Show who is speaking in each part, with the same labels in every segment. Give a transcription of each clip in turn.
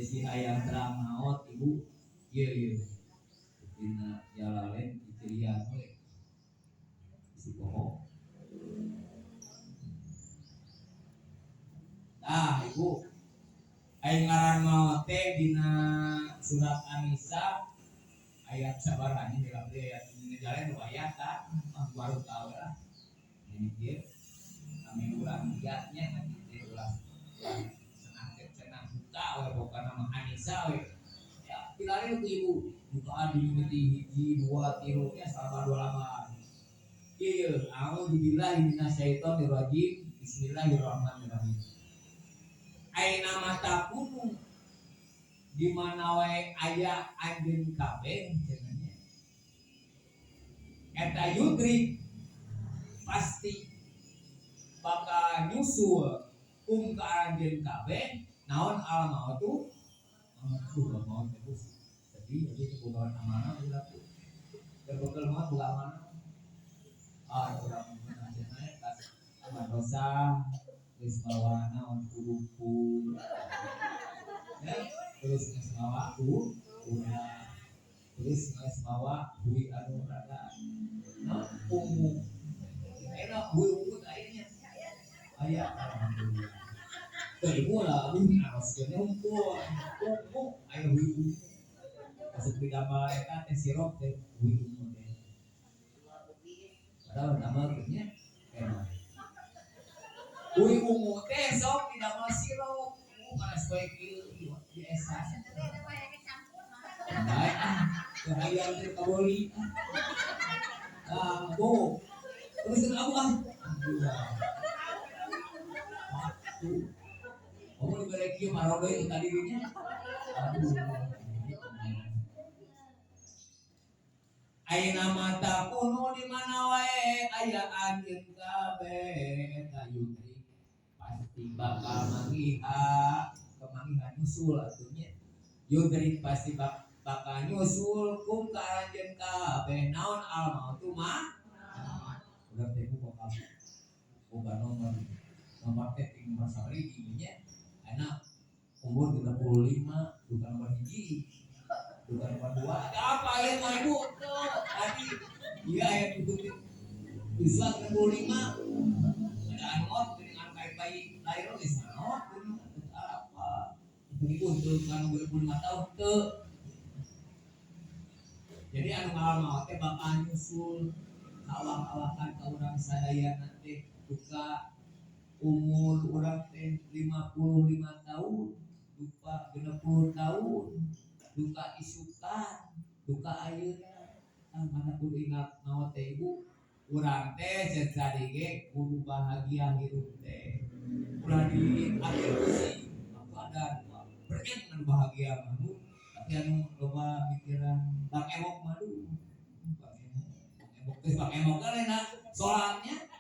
Speaker 1: Bisi hayang terang maot ibu ieu ieu. Dina Jalalain dicirian we. Bisi poho. Tah ibu ai ngaran maot teh dina surat An-Nisa ayat sabaraha nya dalam teh ayat ngejalain nu ayat tah ah baru tahu lah. Ini kieu kami urang giatnya ngaji teh ulah ulah cenah cenah buka we pokona mah An-Nisa we. Ya pilari ku ibu bukaan di mimiti hiji dua tilu nya salama dua lama. Ieu a'udzubillahi minasyaitonirrajim. Bismillahirrahmanirrahim. Aina mata kunu di mana wae aya anjeun kabeh cenah nya. Eta yudrik pasti bakal nyusul kum ka anjeun kabeh naon al mautu. Aduh, maut teh sedih aja teh boga amanah ulah tuh. Berbekal maut boga amanah. Ah, urang mah cenah tas madrasah geus mawa naon kuruku. Ya, terus geus mawa urang. Terus geus mawa hui anu rada naon ungu. Enak hui ungu teh aya nya. Aya alhamdulillah. Teu ibu lah aduh naroskeun unggul. Ungu aya hui ungu. Masuk di damel eta teh sirup teh hui ungu teh. Padahal damel teh nya enak. Hui ungu teh sok di damel sirup. Ungu kana supaya kieu di esa. Baik ah, teu hayang teh kabeuli. Ah, bu. Terus aku ah. Alhamdulillah. Waktu. Kamu diberi kieu marode itu tadi dinya. Aduh. Aina mata kunu di mana wae aya anjeun kabeh eta yudrik pasti bakal manggiha kemanggihan nyusul atunya yudrik pasti bakal nyusul kum ka anjeun kabeh naon al mautu mah udah teh bakal boga nomor nomor teh ting nomor sabaraha nya ayeuna umur 35 bukan nomor hiji bukan nomor 2 ada apa ya mah ibu tuh tadi iya ayat itu usia 35 ada anot dengan kain bayi lahir geus maot apa ibu tuh kan 25 tahun tuh jadi anu ngalar maot teh bakal nyusul awak-awakan ka urang sadayana teh duka umur urang teh 55 tahun duka 60 tahun duka isukan duka ayeuna ah mana kudu ingat maot teh ibu urang teh ceuk tadi ge kudu bahagia hirup teh ulah di akhir pusing aku ada bernyet anu bahagia mah tapi anu loba mikiran bang emok mah duh bang emok teh bang emok kan enak salatnya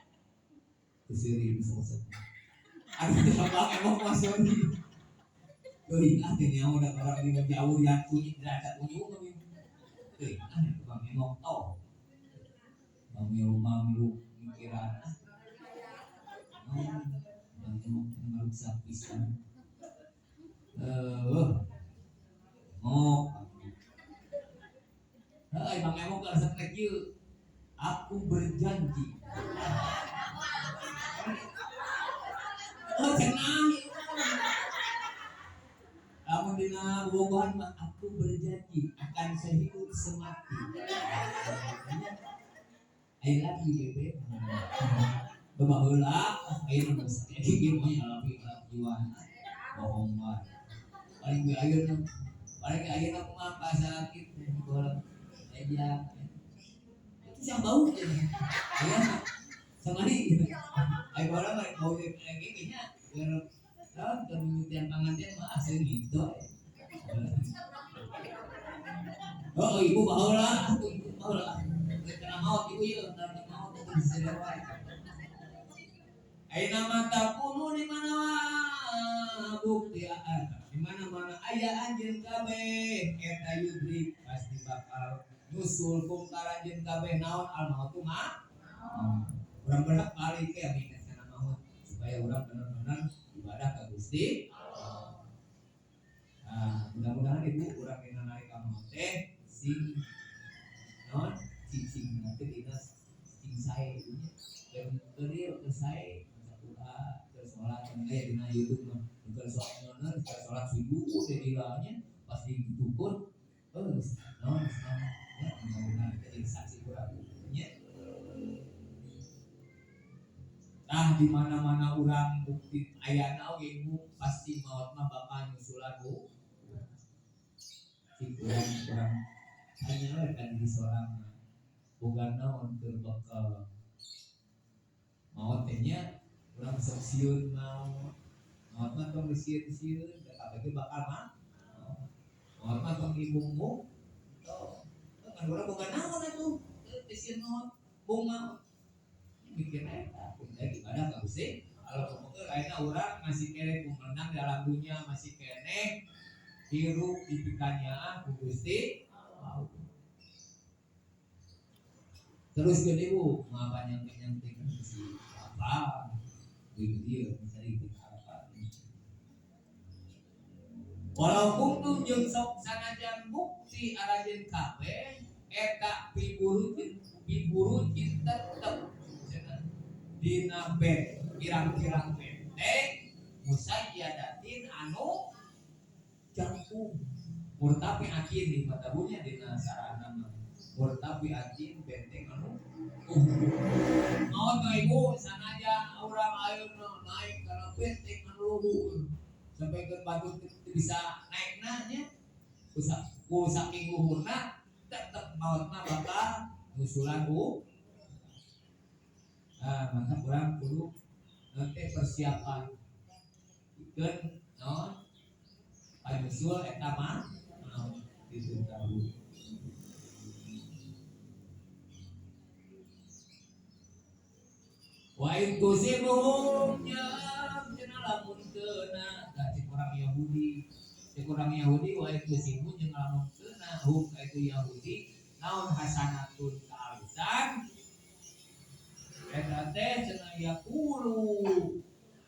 Speaker 1: kesiri bisa aduh bang emok mah sorry teuing ah teh nyaho da orang di jauh di kunyi derajat unyu teuing ah bang emok tau bang milu milu mikiran ah bang emok ngaruksak pisan emok heuh bang emok resep rek ieu aku berjanji oh cenah lamun dina bobogohan mah aku berjanji akan sehidup semati. Ayo lagi bebe. Loba heula ayeuna geus kieu mah lagi jiwa bohong mah. Paling ge ayeuna paling ge ayeuna kumaha ka sakit teh baheula aja. Itu siang bau teh. Aya samari. Ayo baheula mah bau teh lagi nya. Naon keur mimitian panganten mah asli gitu. Oh, ibu baheula, atuh ibu baheula. Geus kena maot ibu ieu, kena maot teh geus wae. Aina mata kunu di mana bukti di mana-mana aya anjeun kabeh eta yudrik pasti bakal nyusul kum ka anjeun kabeh naon al mautu mah. Urang berhak balik ke ingat kana maut supaya urang benar-benar ibadah ka Gusti. Nah, mudah-mudahan ibu urang dina nalika maot teh sing naon cicing nanti dina sing sae nya, dan keur keur sae maca Quran, keur salat aya dina YouTube mah, keur salat, keur salat sujud teh nya pas ditukur geus naon naon ya. Mudah-mudahan kita jadi saksi urang nya. Nah, di mana-mana urang bukti ayana oge ibu, pasti maot mah bakal nyusulan, Bu. Cik urang urang hanya we kan diri sorangan boga naon keur bekal maot teh nya. Urang sok sieun maot, maot mah tong disieun-sieun da kabeh bakal mah maot mah tong dibungkuk tong kan urang boga naon atuh teu sieun maot, bung maot mikir eta kudu ibadah ka Gusti Allah. Pokoknya ayeuna urang masih keneh menang dalam dunia, masih keneh hirup dipikanyaah ku Gusti Allah. Terus ke ibu mau panjang-panjang teh si apa gitu dia misalnya itu apa. Walau kuntum jeung sok sanajan bukti aranjeun kabeh eta fi burujin tetep cenah dina bed pirang-pirang benteng musayyadatin anu jangkung murtafi'atin di matabunya dina sarana mah murtafi'atin benteng anu naon mah. Ibu, sanajan urang ayeuna naik kana benteng anu luhur sampai ke batu teu bisa naik nya ku saking luhurna, tetep maot mah bakal nyusulan ku. Nah, maka urang kudu nanti persiapan ikeun naon panyusul eta mah naon gitu tahu. Wa in tusibuhum nya cenah lamun keuna da cek orang Yahudi, cek orang Yahudi, wa in tusibuhum jeung lamun keuna hum ka itu Yahudi naon hasanatun kaalusan eta teh cenah yaqulu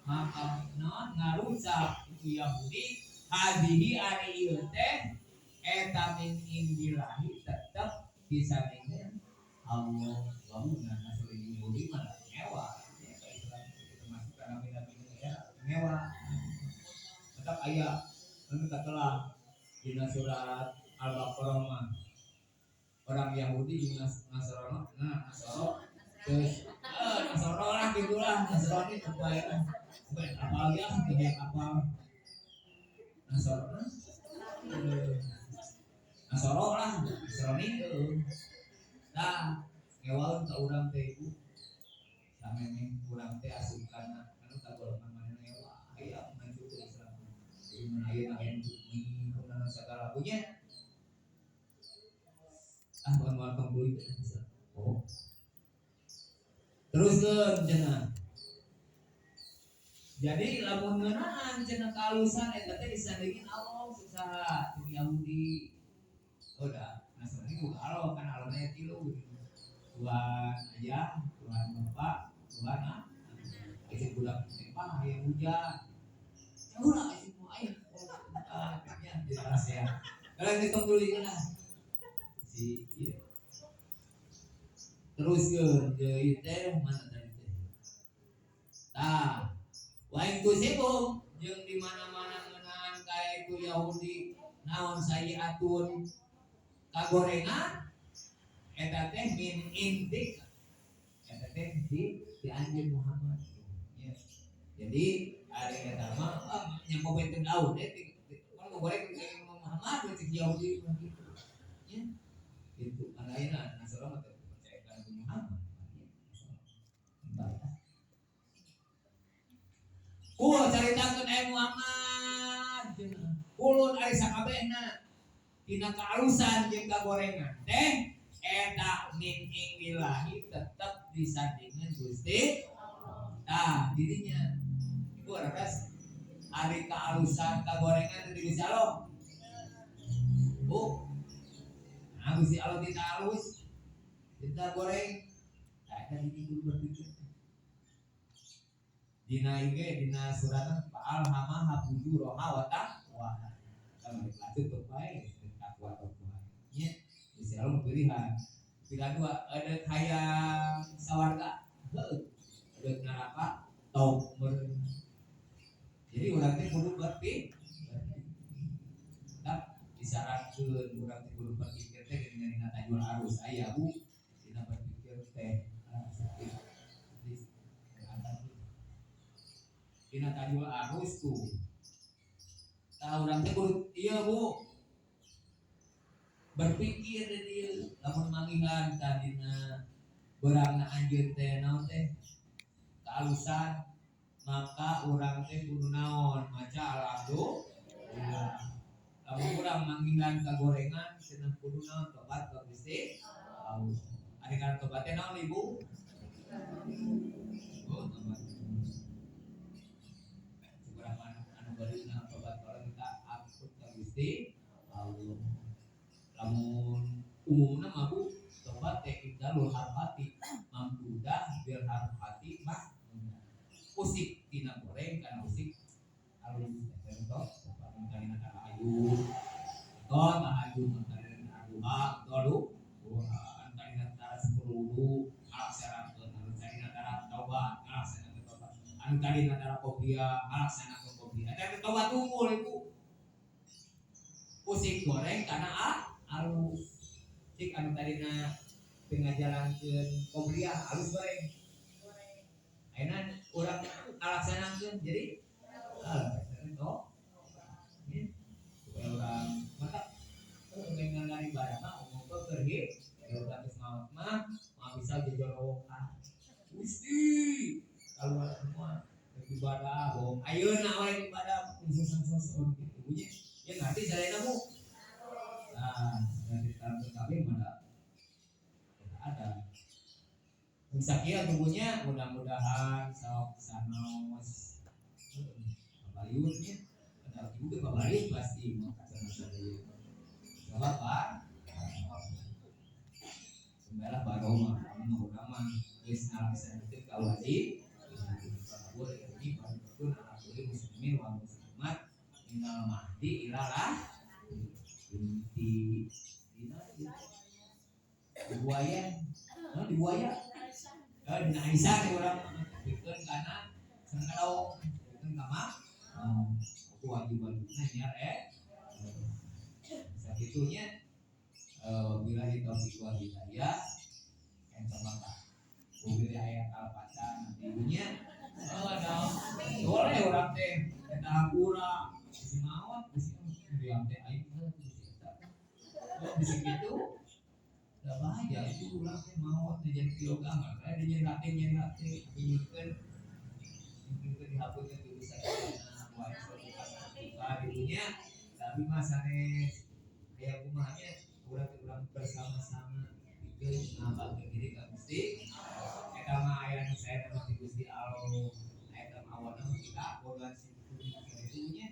Speaker 1: maka naon ngarucap itu Yahudi, hadihi ari ieu teh eta min indillahi tetep disandingan Allah. Bangunan asli Yahudi mah ngewa ya, Islam termasuk karena beda ya ngewa tetap aya anu katelah dina surat Al-Baqarah mah orang Yahudi jeung Nasrani, nah Nasoro terus Nasoro lah gitulah, Nasrani supaya bukan apa ya tidak apa Nasoro, Nasoro lah Nasrani. Nah, ngewaun ka urang teh ibu, samemeh urang teh asup kana anu ka golongan manehna ngewa aya maju ke Islam jadi mun aya aya nu segala punya ah bukan moal tong bisa. Oh, teruskeun cenah. Jadi lamun ngeunaan cenah kaalusan eta teh disandingin Allah saha jeung Yahudi. Oh dah, Nasrani bukan Allah kan, Allah nya tilu, Tuhan Ayah, Tuhan Bapak, Tuhan ah. Isi budak teh yang hujan. Ya ulah isi mau air. Ah, nya jelas ya. Kalian hitung dulu lah. Si iya. Terus ke deui teh mana tadi teh? Tah, wa in tusibhum jeung di mana-mana ngeunaan ka itu Yahudi naon sayiatun kagorengan eta teh min indik eta teh di anjeun Muhammad ya. Jadi ari eta mah nyampo benten Daud teh kalau goreng Muhammad cek Yahudi mah gitu ya. Itu kan ayeuna Nasrani mah teu percaya ka Nabi Muhammad ya. Kul caritakeun eh Muhammad, kulun ari sakabehna tina kaalusan jeung kagorengan teh eta min indillahi tetep disandingan Gusti. Tah dirinya ibu rakas ari kaalusan kagorengan teh di Gusti Allah, Bu. Nah, Gusti Allah tina alus tina goreng. Nah, eta diri kudu berpikir dina ieu dina suratna fa'alhamaha fujuraha wa taqwaha. Kita mah lanjut bae takwa tok bae nya. Gusti Allah pilihan pilihan dua, ada hayang sawarga heueuh, ada neraka tok meureun. Jadi urang teh kudu berpikir, tah disarankeun urang teh kudu berpikir teh geuning dina tajul arus aya Bu, dina berpikir teh sakit dina tajul arus tuh. Tah urang teh kudu ieu Bu, berpikir di dieu lamun manggihan tadina beurangna anjeun teh naon teh kealusan, maka urang teh kudu naon maca alhamdulillah. Lamun urang manggihan kagorengan cenah kudu naon tobat ka Gusti Allah. Ari kana tobat teh naon Ibu? Oh, tobat. Urang anu beureuna tobat kalau kita ampun ka Gusti Allah. Lamun umumna mah Bu, tobat teh ibdalul harfati mamdudah bil harfati mah usik tina goreng kana usik alus teh tobat anu tara ayu atau tahajud, anu tadina duha atau duha, anu tadina tara 10 wudu ngalaksanakeun, anu tadina tara taubat ngalaksanakeun tobat, anu tadina tara qobliyah ngalaksanakeun qobliyah. Eta teh tobat unggul Ibu, usik goreng kana alus. Cik anu tadina teu ngajalankeun qobliyah alus goreng ayeuna urang ngalaksanakeun jadi alus toh ya supaya urang maka dengan ibadah mah umum keur ya urang geus maot mah mah bisa jejorowokan Gusti kalau semua ibadah bohong ayeuna we ibadah khusus gitu nya ya ngerti sadayana Bu. Nah, nanti tahun kami mana tidak ada. Sakieu tubuhnya mudah-mudahan sok sanaos pabaliutnya ada ibu ke pabaliut pasti mau kasih sadaya. Coba Pak. Sembalah baroma anu urang mah geus ngalaksanakeun ka wajib. Boleh ini baru ala kulli muslimin wa muslimat minal mahdi ilalah di di buaya, oh, di buaya, oh, dina Aisyah di urang pikeun kana sangkalaung pikeun ka mah wajib-wajibna nyiar sakitunya billahi taufiq wal hidayah yang sama Pak mobil aya kalepatan nanti ibunya oh no boleh urang teh eta hampura bisi maot bisi diam teh aing teh bisi eta oh bisi kitu da bahaya itu urang teh maot teh jadi kilogram kayak dia nyeri hati nyurkeun nyurkeun dihapuskeun di bisa kana buka dinya tapi mah sanes aya kumahanya urang teh urang bersama-sama pikeun ngabangkeun diri ka Gusti eta mah aya nu saena mah ti Gusti Allah eta mah awana mah kita boga situ nya.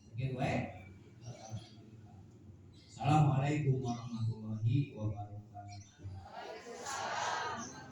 Speaker 1: Sekian wae. Assalamualaikum warahmatullahi wabarakatuh.